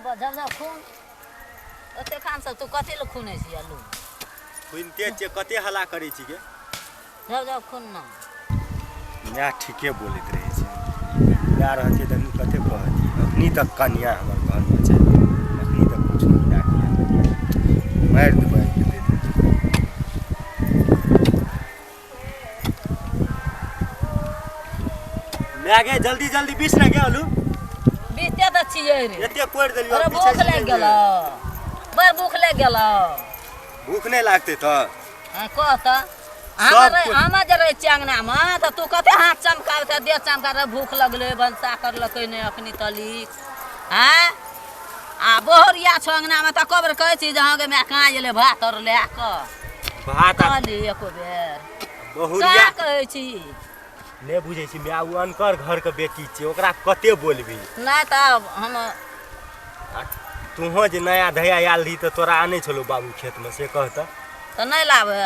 तो जब जब खून ओते खान सब तू कथी लए खुनै छी आलू खुनिते छियै कते हल्ला करै छी गे जब जब खून ना माय ठीके बोलैत रहै छै माय रहतियै तऽ अखनी कते कहतियै अखनी तक कनिया हमर घरमे छै अखनी तक कुछ नहि मारि देबै आइके दे देबै माय गे जल्दी जल्दी बीछ ने गे आलू बीते तऽ छियै रे एते कोरि देलियौ अरे पीछे भूख लागि गेलौ बड़ भूख लागि गेलौ भूख नहि लागतै तऽ हँ, कह तऽ सब हमर कुछ- हम जे रहै छियै अङ्गनामे तऽ तू कते हाथ चमकाबै देह चमका भूख लगलै भनसा करलकै नहि अखनी तलिक आँय आ बोहरिया छौ अङ्गनामे तऽ कबर कहै छी जे हँ गे माय कहाँ एलै भात आओर लए कऽ भात आ कहली एको बेर बहुरिया कहाँ कहै छी नहि बुझै छी माय ओ अनकर घरके बेटी छियै ओकरा कते बोलबी नहि तऽ हम आ तूहो जे नया धया आयल रही तऽ तोरा आनै छलौ बाबू खेतमे से कह तऽ तऽ नहि लाबै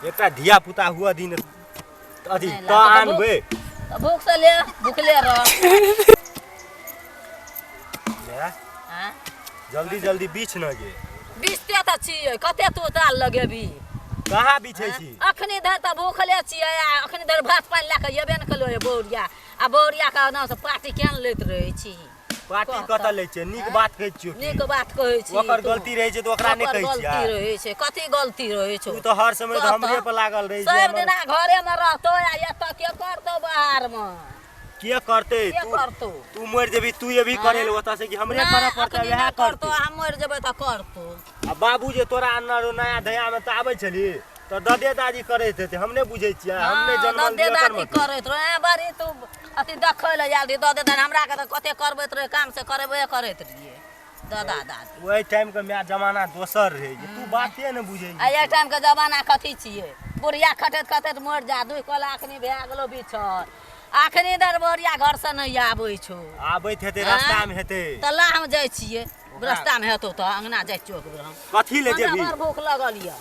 एकटा धिया पुता हुअ दिन अथी नहि तऽ लाबै। आनबै तऽ भूखसँ ले भूखले रह माय, आँय? जल्दी जल्दी बीछ न गे बीछते तऽ छियै कते तू ताल लगेबी कहाँ बीछै छी अखनी धरि तऽ भूखले छियै आ अखनी धरि भात पानि लए कऽ एबे ने केलौ बौरिया आ बौरिया के नामसँ पार्टी केना लैत रहै छी पार्टी कतऽ लै छियै नीक बात कहै छियौ की? नीक बात कहै छी ओकर तू। गलती रहै छै तऽ ओकरा नहि ओकर कहै गलती छियै रहै छै कथी गलती रहै छौ तू तऽ हर समय तऽ कह हमरे तऽ। पर लागल रहै छै सब हमर- दिना घरेमे रहतो आ एतऽ के करतौ बाहरमे के करतै के तू करतौ तू मरि जेबही तू एबही करे ले ओतऽ से कि हमरे नहि, करऽ पड़तै अखनी वएह नहि करतौ करतै हम मरि जेबै तऽ करतौ आ बाबू जे तोरा अनने रहौ नया धया मे तऽ आबै छली तऽ ददे दादी करैत हेतै हम नहि बुझै छियै हम नहि हँ, जनमल ददे रहियै ओकर दादी मतलब। करैत रहै बड़ी तू अथी देखै लए आयल रही ददे दादी हमरा के तऽ कते करबैत रहै काम से करेबे करैत रहियै दादा दादी ओहि टाइम के माय जमाना दोसर रहै जे तू बाते नहि बुझै आ एहि टाइमके जमाना कथी छियै बुढ़िया खटैत खटैत मरि जा दुइ कोला अखनी भए गेलो बिछल अखनी धरि बुढ़िया घरसँ नहि आबै छौ आबैत हेतै आँय? रास्ता मे हेतै तऽ ला हम जाइ छियै रास्ता मे हेतौ तऽ अंगना जाइ छियौ एक बेर हम कथी ले हमरा जेबही बड़ भूख लगल यऽ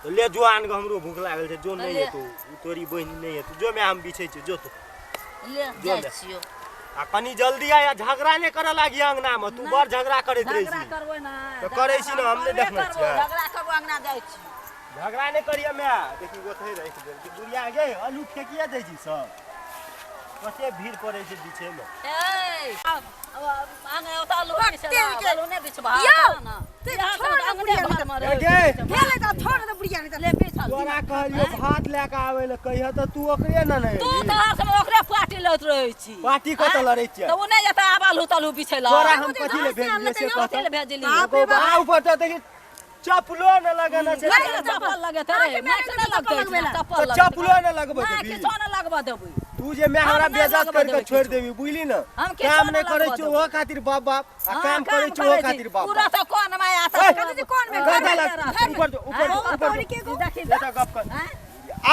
तऽ ले जो आन के हमरो भूख लागल छै जो नहि ले। हेतौ उ तोरी बहिन नहि हेतौ जो माय हम बिछै छियौ जो तू ले जो जाइ ले। छियौ आ कनी जल्दी आ या झगड़ा नहि करऽ लागी अंगना मे तू बड़ झगड़ा करैत रहै झगड़ा छी करबै ना तऽ करै छी ने, हम नहि देखने छियै। झगड़ा करबो अंगना जाइ छी झगड़ा नहि करियै माय देखी ओतहि राखि देल बुढ़िया गे आलू फेकिए दै छी सब कते भीड़ पड़ै छै बीचेमे ए अंगना ओतऽ आलू बिछला आलू नहि बिछबा यौ, ना ते यहाँ छोड़ सब ना अंगने बुढ़िया घरमे रहै गे छै। भेलै तऽ छोड़ दे बुढ़िया नहि तऽ ले बिछल तोरा कहलियौ भात लए कऽ आबै लए कहिह तऽ तू ओकरे ने नहि तू तऽ हर समय ओकरे पार्टी लैत रहै छी पार्टी कतऽ लड़ै छियै तऽ ओ नहि जेतै आब आलू तालू बिछै लए तोरा हम कथी लए भेजलियै से कथी कह लए भेजली बाप रे बाप। आ ऊपर तऽ देखी चप्पलो ने लगेने छै कथी लए चप्पल लगेतै रे अहाँके माटि नहि चप्पल लगतै लगबै लए। चप्पल तऽ लगतै। चप्पलो ने लगबै नहि देबही किछो नहि लगबऽ देबै तू जे मैं हमरा हम नहि बेइज्जत लगबऽ कर के देबै छोड़ किछो। देबी बुझली ने हम किछो काम नहि नहि करै लगबऽ छियौ देबै। ओहो खातिर बाप बाप आ हाँ, काम करै छियौ ओहो छी। खातिर बाप पूरा बाप तऽ कोन माया ओए, तऽ कथी कोन में गदा घर में लग, घर में ऊपर जो ऊपर जो हाँ, ऊपर तोरी जो के गो देखी एतऽ गप कर आँय?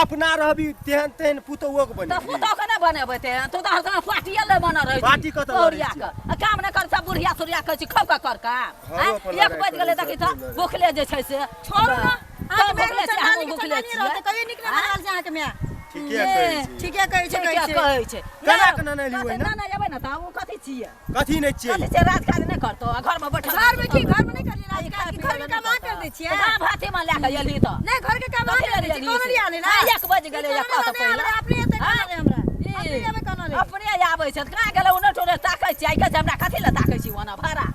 अपना रहबी तेहन तेहन पुतहुओ के तऽ बनेबही पुतहु के नहि बनेबै ते तू तऽ हर समय पार्टिए लए बनल रहै छी। पार्टी कतऽ लड़ै बहुरिया छी? के। आ काम नहि कर सब बुढ़िया सुढ़िया कहै छी खौ कऽ कर काम घरो आँय? पर एक लड़ाइ बजि गेलै करै देखी छै, तऽ अपने लड़ाइ। भुखले जे छै से छोड़ू ना तऽ अहाँके भुखले माय छियै चंडाली हमहूँ के भुखले चंडाली रहतै छियै कहियो नीक नहि लागल छै अहाँके माय ठीके कहै छी ठीके कहै छै ठीके कहै छै कहै छै केना के नहि लेबै नहि नहि एबै ने तऽ ओ कथी छियै कथी नहि छियै कथी छियै राजकाज नहि करतौ आ घरमे बैठल घर में की घर में नहीं करिए राज काज घर में काम अहाँ कर दै छियै कहाँ भातीमे लए कऽ एलही तऽ नहीं घर के काम अहाँ कर दै छियै कोन लिया नहीं ना हाँ, एक बज गेलै या कह तऽ पहिले अपने एतै हाँ? कोन हमरा ई, अपने एबै कोन ले अपने आबै छै तऽ कहाँ गेलै ओने टोने ताकै छियै आइ कहै छै हमरा कथी लए ताकै छी ओना भाड़ा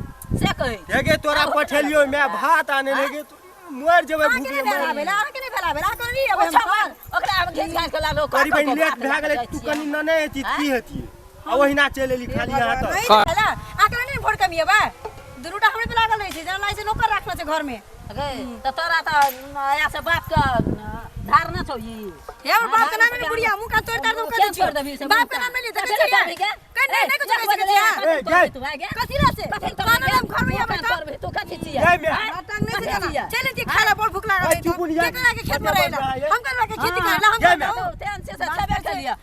से कहै हे गे तोरा पठेलियौ माय भात आने ले गे मरि जेबै अहाँके भूख नहि भेला भेला अहाँके नहि भेला भेला अहाँ कोन लिया ओ छमन, ओकरा हम घीच घाच के लालो तोरी बहिन लेट भए गेलै तू कनि नने हेती की हेती आ ओहिना चलि एली खाली हाथ नहीं भेला अहाँके नहि भोर कमिएबै दुनूटा हमरे पे लागल रहै छै जेना लागै छै नौकर राखने छै घर में गे तऽ तोरा तऽ नया से बाप के धारणा छौ ई हे हमर बाप के नाम ले बुढ़िया मुंह कान तोड़ ताड़ दम कर केन तोड़ देबही दै से छियौ बाप के नाम ले देखै छियै कहीं नहीं नहीं कुछ कहि सकै छियै ए, गे। कथी ला से कोन हम घर में आबै तऽ तू कथी छियै गे माय टांग नहीं से जाना चल जी खाला बड़ भूख लागल ए, चुप बुढ़िया। के करा के खेत में रहेला हम करवा के खेती करेला हम गे माय। करबो। तेन से से छेबे केलियै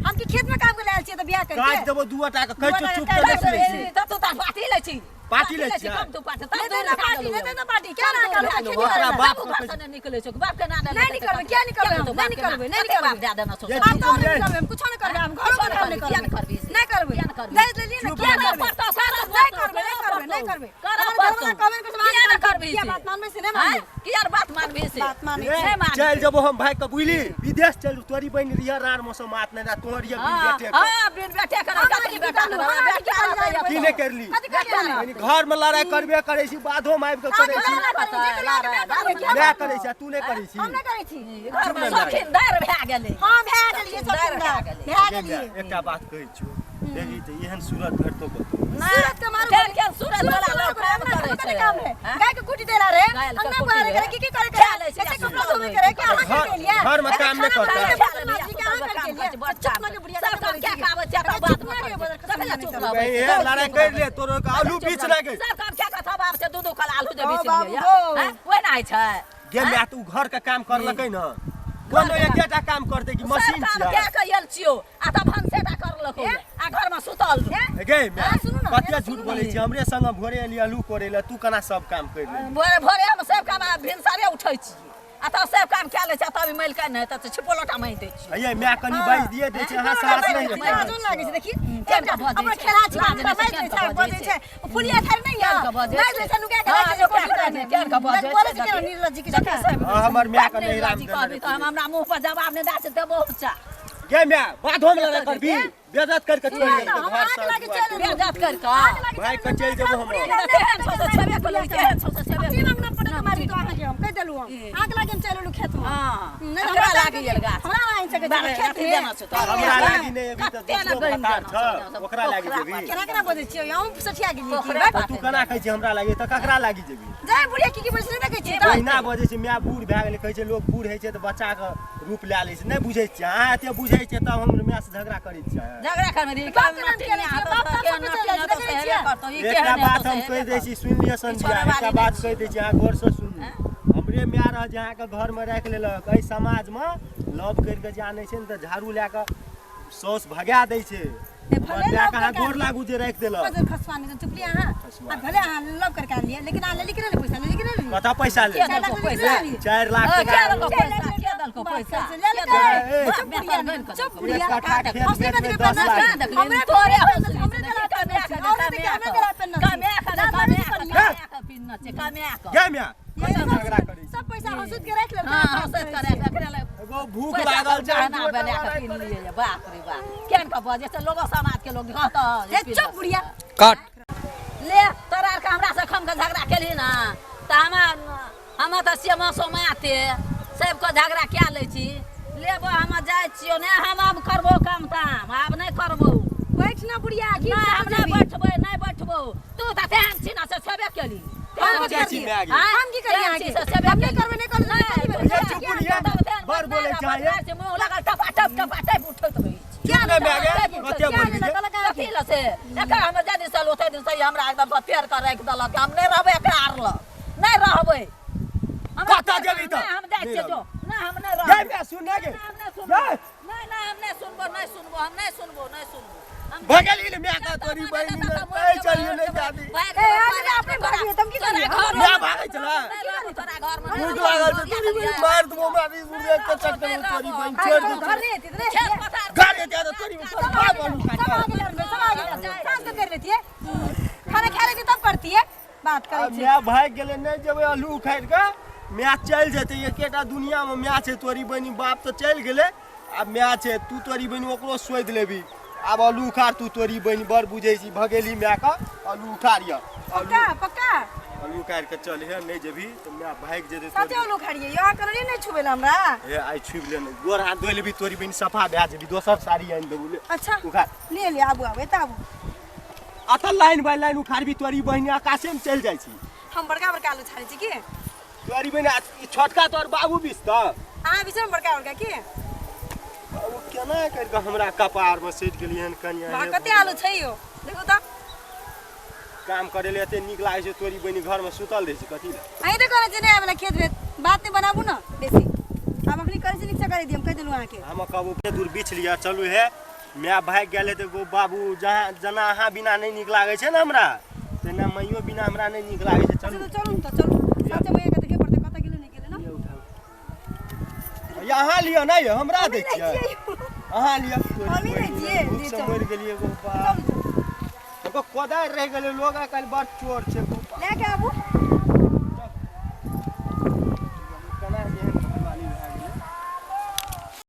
हम की खेत में काम करे आयल छियै तऽ बियाह काज करके देबो दू टा के कहै छियौ चुप तऽ कर सुनै छी तू तऽ पार्टी लै छी पार्टी लै छियै? कम तू पार्टी नहीं दे ना पार्टी नहीं दे ना पार्टी क्या ना कर खेती ओकरा करेला बाप बाप घर से नहीं निकले छौ बाप के ना नहीं निकलबै, किया निकलबै हम? नहीं निकलबै, नहीं निकलबै। बाप दे देना छौ ये आब तो चुप नहीं करबै हम कुछो नहीं करबै हम घरो के काम नहीं किया करबै नहीं करबी नहीं करबै किया नहीं करबी दहेज ले लिए ना चुप किया रह। करबै नहीं करबै नहीं करबै नहि करबै। करऽ हमर पड़तौ। घरवला कहबे नहि करै छै, किया नहि करबिही किया से? बात मानबै से नहि आँय? मानबै। किया नहि बात मानबिही से? बात मानै ए, नहि मानबै। चलि जेबो हम भाई के बुझली विदेश चल तोरी बहिन रिया रार मौसम आत नहि तोहर रिया बिन हाँ, बेटे के। हाँ, बिन बेटे के रह, कतरी बेटा के रह, हम बेटा रहतै की की नहि करली कथी करली हम? यानी घर में लड़ाई करबे करै छी बाधो में आबि के करै छी लड़ाई करै छी, जेकर लड़ाई करै छी, मैं करै छी आ तू नहि करै छी हम नहि करै छी। घर में शौकीनदार भए गेलै। हाँ, भए गेलियै, शौकीनदार शौकीनदार। भए गेलै। भए गेलियै। एकटा बात कहै छियौ देखी तऽ एहन सूरत भेटतो कतौ नहि, सूरत के मारू केहन केहन सूरत सूरत वाला के लोक मारू, काम हमरा करै कते छै। काम है। हाँ? गाय के कुटी देला रे, गाय के अंगना कुटी बुहारे रे। करे, की की करे खा करे? लै छै, ऐसे आ कपड़ा सुतल धोबे रहै करे, छै। के अहाँ घर- कर लिया? घरमे ऐसे काम नहि खाना करतै। बनाबै के बात के अहाँ कर के लिया? बड़ चुप ना के बुढ़िया सब कते काम बोलै क्या छी? खाबै छै, कते तब बात चुप ना के बदल कते ला चुप रहबै? ए लड़ाई कर ले तोरो के आलू बीच लगे सब काम क्या कथा बाप से दू दू कल आलू जे ओ बेच बाबू लियै गो। हैं? ओहि ना होइ छै गे माय तू घर के काम करलकै न कोनो एकेटा काम करतै कि सब मशीन काम छियै क्या के आयल छियौ आ तब भनसेटा करलको आ घर में सुतल ए गे माय हाँ, सुनू ना, कते ए, झूठ सुनू बोलै छी हमरे संग भोरे एली आलू कोड़ै लए तू केना सब काम करि लेली भोरे भोरे हम सब काम आ भिनसरे उठै छी आ तब सब काम कए लै छी आ तब ई मालि के नहि तऽ छिपो लोटा मारि दै छी अये माय कनी बाजि दिए दै छै अहाँ सास नहि लाज हेतै नहि लागै छै देखी केहन के बजै अपना छै? खेला छी लाज हमरा नहि छै, बाजि केहन दै के छै बजै बजै छै ओ फुलिया थारी नहि केहन यऽ के बजै बाजि दै छै नुका के हाँ, राखि दै छै नुका के कोठली राखि मे। केहन के बजै बोलै छै छै केना देखी। निर्लज्ज की देखी जकाँ। सब हाँ, हमर माय के निर्लज्ज नैहरा मे कहबी तऽ हम हमरा मुँह पर जवाब नहि दै छै तऽ बहुत चा गे माय बाधो मे लड़ाई करबी बेइज्जत कर के छोड़ि सुनू देलकै ने, हम घर आग से लागे चलि एलहुँ। बेइज्जत कर कऽ भाइ के चलि जेबो हम केहन छौ से छेबे करै केहन छौ से छेबे तीन अंगना पटक मारी तो अहाँके हम कहि देलहुँ हम। आग लागे हम चलि एलहुँ खेतमे। हाँ, नहि, एकरा हमरा लागि गेल गाछ। हमरा आनि सकै छी, खेत अथी देना छौ तोरा। हमरा लागि नहि अभी तऽ कते ने दोसरो गहिम भतार देना छ छौ, ओकरा लागि पोखरा जेबी पर। केना केना बजै छियै अहूँ सठिया गेलियै की? पोखरा बा? पर। तू केना कहै छी हमरा लागि तऽ ककरा लागि जेबी जाय बुढ़िया की की बजै छै नहि देखै छियै तऽ? ओहिना बजै छै माय बूढ़ भए गेलै कहै छै लोक बूढ़ होइ छै तऽ बच्चाके रूप लए लै छै नहि बुझै छियै अहाँ एते बुझै छियै तब हम मायसँ झगड़ा करै छियै झगड़ा करमे रे बाप के नाम केने छियै, बाप के नाम सब चलि जाइ छै, देखै छियै? एकटा बात हम कहि दै छी सुनि लिअ संध्या एकटा बात कहि दै छी अहाँ गौरसँ सुनू हमरे माय रह जे अहाँके घरमे राखि लेलक एहि समाजमे लव करि कऽ जे आनै छै ने तऽ झाड़ू लए कऽ साउस भगा दै छै ए, भले हमर लव मायके अहाँ करके गोर लागू जे राखि देलक बजर खसवा नहि चुपली अहाँ खसुआ। आ भले अहाँ लव करके आनलियै लेकिन अहाँ लेली कि नहि पैसा लेली कि नहि लेली? कतऽ पैसा ले के देलकौ पैसा? 4 लाख के टका देलकौ पैसा के देलकौ पैसा ले ले ए, चुप बुढ़िया चुप बुढ़िया एक कट्ठा खेत हौसले बेचबै कथी के 10 पेन लाख छै? देखली हमरे तोरे हमरे हौसले गला पेन छै औरत के हमरे गला पेन छै कमे के कमे के पिन्न छै कमे के गे माय कतऽ झगड़ा करै छी सब पैसा हौसुद के राखि लेलकै हां हौसले करे एकरे ले एगो भूख पैसा लागल छै गहना बना के किन लिए बाप रे बाप केहन के बजे छै लोगो समाज के लोग कहत ए चुप बुढ़िया कट ले तोरा आरके हमरा से खम के झगड़ा केलही ना तऽ हमरा हम तऽ से मौसमाते सबके झगड़ा कए लै छी लेबो हम जाइ छियौ नहि हम आब करबो काम ताम आब नहि करबो बैठ ना बुढ़िया की नहि हम नहि बैठबै नहि बैठबो तू तऽ तेहन छी ना से छेबे केली हम जाइ छी माय गे। हम की करियै तेहन छी अहाँके? से छेबे हम नहि केली। करबै नहि करबै नहि, कथी तू भेलै? ये चुप बुढ़िया, बड़ बोलै छै अहाँ। मुँह लागल टपा टप टपा टप उठैत रहै छै चुप ने माय गे कते क्या बोलबी लेलक? गे कहलक अहाँके? कथी लए से एकर हम जाहि दिन से ओते दिन से हमरा एकदम पेड़ के राखि देलक हम नहि रहबै एकरा आर लग नहि रहबै हमरा कतऽ जेबही तऽ? नहि हम जाइ नहि छियै जो नहि हम नहि गे रहबै माय सुन ने गे नहि, हम नहि सुनबो गे नहि नहि हम नहि सुनबो नहि सुनबो हम नहि सुनबो नहि सुनबो हम भगेली ने माय का तोरी बहिनी ने ए चलियो नहीं जाबी ए, आज ने अपने भागिए, तब की करियै? माय भागै छलै भूख लागल छै तोरी बहिन मार देबो हमरा बीस रुपया के चक्कर में तोरी बहिन आइ छोड़ तो दे घर नहि एती तऽ नहि खेत एती। पथार घर एते तऽ तोरी बहिन तोर बाप आलू सब काटि आगे लड़बै, सब आगे लड़बै। साँझ के कर लेतियै। खाना खा लेतियै तब करतियै। बात करै आब छी। माय भागि गेलै नहि जेबै आलू उखाड़ि कऽ माय चलि जेतै एकेटा दुनियामे माय छै तोरी बहिनी बाप तऽ चलि गेलै आब माय छै तू तोरी बहिनी ओकरो सोधि लेबही आब आलू उखाड़ तू तोरी बहिनी बड़ बुझै छी भगेली मायके आलू उखाड़ यऽ आलू पक्का पक्का आलू उखाड़ि कऽ चल हे नहि जेबही तऽ माय भागि जेतै सचे तोरी आलू खाड़ियै यौ अहाँ कहलियै नहि छुबै लए हमरा हे आइ छुबि ले गोर हाथ धोइ लेबही तोरी बहिनी सफा भए जेबही दोसर साड़ी आनि देबू ले अच्छा उखाड़ ले ले आबू आबू एतऽ आबू अतऽ लाइन बाय लाइन उखाड़बी तोरी बहिनी आकाशेमे चलि जाइ छी हम बड़का बड़का आलू छाड़ै छी की तोरी बहिनी ई छोटका तोहर बाबू बीस तऽ अहाँ बिचमे बड़का बड़का की ओ केना करि कऽ हमरा कपारमे सटि गेलियै हन कनिया वाह हे कते भगवान। आलू छै यौ देखू तऽ काम करै लए एते नीक लागै छै तोरी बहिनी घरमे सुतल रहै छै कथी लए अहीं तऽ कहने छियै नहि आबै खेत भेत बात नहि बनाबू ने बेसी आब अखनी करै छी नीकसँ करै दियौ हम कहि देलहुँ अहाँके हम कहबो के दूर बिछ लिअ चलू हे माय भागि गेल हेतै गो बाबू जहाँ जेना अहाँ बिना नहि नीक लागै छै ने हमरा तेना माइयो बिना हमरा नहि नीक लागै छै अच्छा चलू तऽ चलू ने तऽ चलू साथे मैया के देखे पड़तै कतऽ गेलै नहि गेलै ने यहाँ लिअ नहि हमरा दै हमही लै छियै छियै अहाँ लिअ हमही लै छियै, भूखसँ चलू। मरि गेलियै गो बाप चलू चलू सबके कोदारि रहि गेलै, लोग आइ काल्हि बड़ चोर छै। लए के आबू।